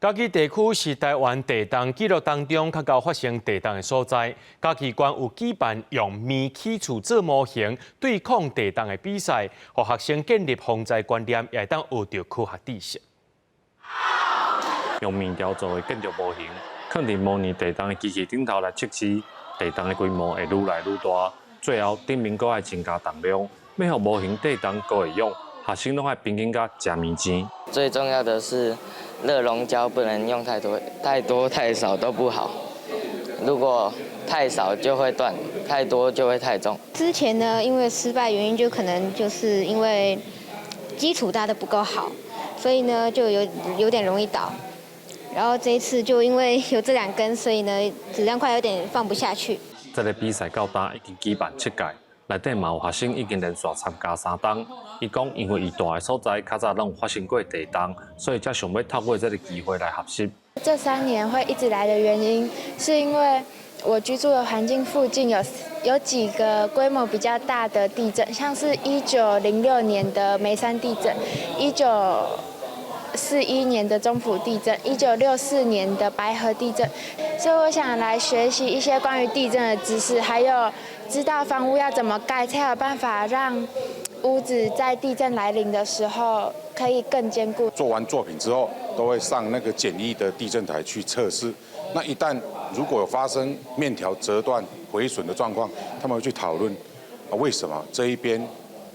嘉義地區是台灣地動紀錄當中較𠢕發生地動的所在。嘉義縣有舉辦用麵起厝做模型對抗地動的比賽，予學生建立防災觀念，也會當學著科學知識。用麵條做的建築模型，囥佇模擬地動的機器頂頭來測試地動的規模會愈來愈大，最後頂面閣愛增加重量，欲予模型地動閣會勇，學生攏愛拼緊佮食麵錢。最重要的是，熱熔膠不能用太多，太多太少都不好。如果太少就會斷，太多就會太重。之前呢，因為失敗原因就可能就是因為基礎搭得不夠好，所以呢就有點容易倒。然後這一次就因為有這兩根，所以呢質量塊有點放不下去。這个比賽到今已經舉辦七屆，內底嘛有學生已經連續參加三冬。伊講，因為伊蹛的所在較早攏有發生過地動，所以才想欲透過這个機會來學習。這3年會一直來的原因，是因為我居住的環境附近有幾個規模比較大的地震，像是1906年的梅山地震，1941年的中埔地震，1964年的白河地震，所以我想來學習一些關於地震的知識，還有知道房屋要怎麼蓋，才有辦法讓屋子在地震來臨的時候可以更堅固。做完作品之後，都會上那個簡易的地震台去測試。那一旦如果有發生麵條折斷、毀損的狀況，他們會去討論啊，為什麼這一邊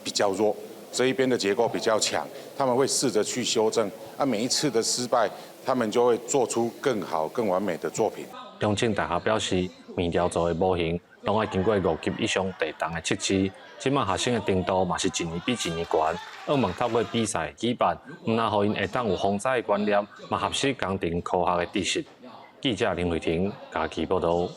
比較弱，這一邊的結構比較強，他們會試着去修正。啊，每一次的失敗，他們就會做出更好、更完美的作品。中正大學表示，麵條做的模型攏愛經過五級以上地動的測試。這馬學生的程度嘛是一年比一年懸。向望透過比賽舉辦，毋但予𪜶會當有防災的觀念，嘛學習工程科學的知識。記者林慧婷嘉義報導。